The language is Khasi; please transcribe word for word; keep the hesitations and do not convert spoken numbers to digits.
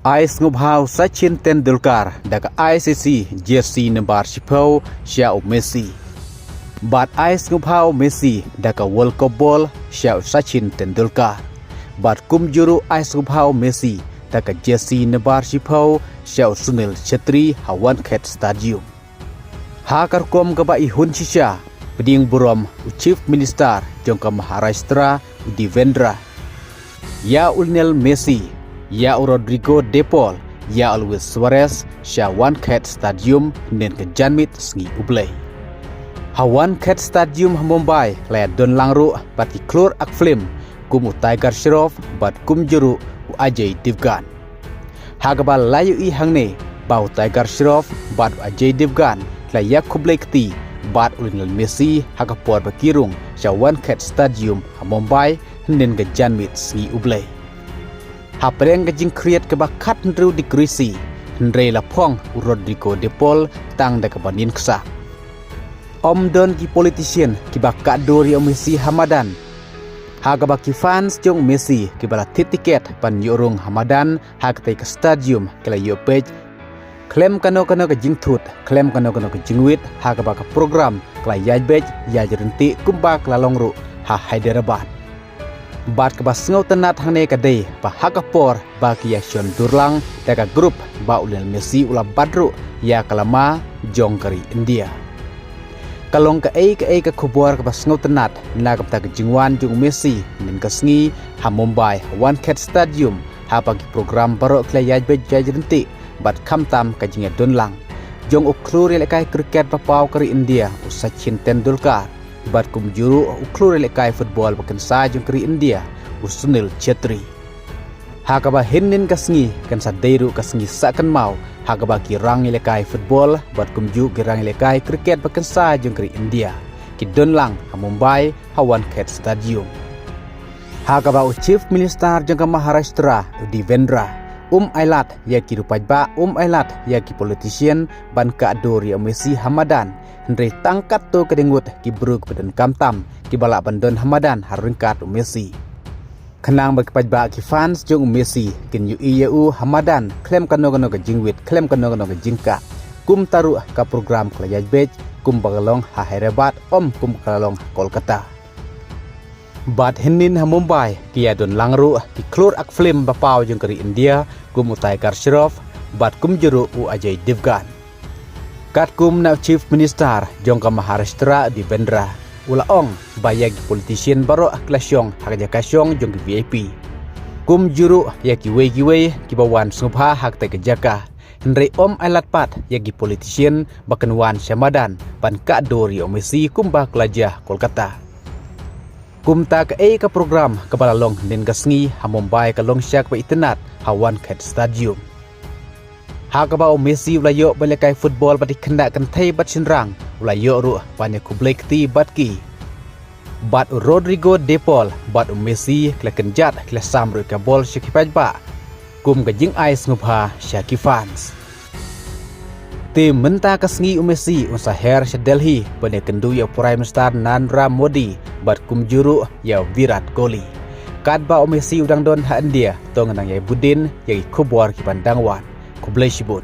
Ai sngewbha u Sachin Tendulkar da ka I C C jersey number shiphew sha u Messi. Bad ai sngewbha u Messi da ka World Cup ball sha u Sachin Tendulkar. Bad kumjuh ruh ai sngewbha u Messi da ka jersey number shiphew sha u Sunil Chhetri ha Wankhede Stadium. Ha ka rukom kaba i hun shisha, pdiang burom u Chief Minister jong ka Maharashtra u Devendra ïa u Lionel Messi, ïa u Rodrygo De Paul, ïa u Luis Suarez sha Wankhede Stadium hynnin ka janmiet sngi U Blei. Ha Wankhede Stadium ha Mumbai la ïa don lang ruh bad ki khlur ak film kum u Tiger Shroff bad kumjuh ruh u Ajay Devgan. Ha kaba la ïohi hangne ba u Tiger Shroff bad u Ajay Devgan la ïa khublei kti bad u Lionel Messi ha ka por ba ki rung sha Wankhede Stadium ha Mumbai hynnin ka janmiet sngi U Blei. Ha pdeng ka jingkhriat kaba khathynriew degree C, hynrei la phong u Rodrygo De Paul tang da kaba nin ksa. Ym don ki politician kiba kah dur ïa u Messi ha madan. Ha kaba ki fans jong u Messi kiba la thied tiket ban ïoh rung ha madan ha katei ka stadium ki la ïoh peit khlem kano kano ka jingthut, khlem kano kano ka jingwit ha kaba ka program ka la ïaid beit ïaid ryntih kumba ka la long ruh ha Hyderabad. Bad kaba sngewtynnat hangne ka dei ba ha ka por ba ki ïa shon dur lang da ka group ba u Lionel Messi u la bat ruh ïa ka lama jong ka ri India. Ka long kaei kaei ka khubor kaba sngewtynnat na ka bynta ka jingwan jong u Messi hynnin ka sngi ha Mumbai ha Wankhede Stadium ha ba ki program baroh ki la ïaid beit ïaid ryntih bad khamtam ka jingïadon lang jong u khlur ïalehkai cricket ba paw ka ri India u Sachin Tendulkar bad kumjuh ruh u khlur ïalehkai football ba kynsa jong ka ri India u Sunil Chhetri. Ha kaba hynnin ka sngi kan sa dei ruh ka sngi sah kynmaw ha kaba ki rang ïalehkai football bad kumjuh ki rang ïalehkai cricket ba kynsa jong ka ri India ki don lang ha Mumbai ha Wankhede Stadium. Ha kaba u Chief Minister jong ka Maharashtra u Devendra um ailad ïa ki riew paidbah, um ailad ïa ki politician ban kah dur ïa u Messi ha madan, hynrei tang katto katne ngut ki briew kiba donkam tam kiba lah ban don ha madan ha ryngkat u Messi. Khnang ba ki paidbah ki fans jong u Messi kin ïohi ïa u ha madan khlem kano kano ka jingwit, khlem kano kano ka jingkah. Kumta ruh ka program ka la ïaid beit kumba ka long ha Hyderabad, ym kum ka la long ha Kolkata. Bad hynnin ha Mumbai ki ïa don lang ruh ki khlur ak film ba paw jong ka ri India kum u Tiger Shroff bad kumjuh ruh u Ajay Devgan. Katkum na u Chief Minister jong ka Maharashtra Devendra u la ong ba ïa ki politician baroh ki la shong ha ka jaka shong jong ki V I P. Kumjuh ruh ïa kiwei kiwei kiba wan sngewbha ha katei ka jaka. Hynrei ym ailad pat ïa ki politician ba kin wan sha madan ban kah dur ïa u Messi kumba ka la jia Kolkata. Kumta kaei ka program kaba la long hynnin ka sngi ha Mumbai ka long sha kaba itynnat ha Wankhede Stadium. Ha kaba u Messi u la ïoh ban lehkai football bad ki khynnah kynthei bad shynrang, u la ïoh ruh ban ïa khublei kti bad ki. Bad u Rodrygo De Paul bad u Messi ki la kynjat ki la sam ruh ka bol sha ki paidbah kum ka jingai sngewbha sha ki fans. Te mynta ka sngi u Messi un sa her sha Delhi ban ïa kynduh ïa u Prime Minister Narendra Modi bad kumjuh ruh ïa u Virat Kohli. Katba u Messi u dang don ha India, to ngin nang ïa budin ïa ki khubor kiban dang wan. Khublei shibun.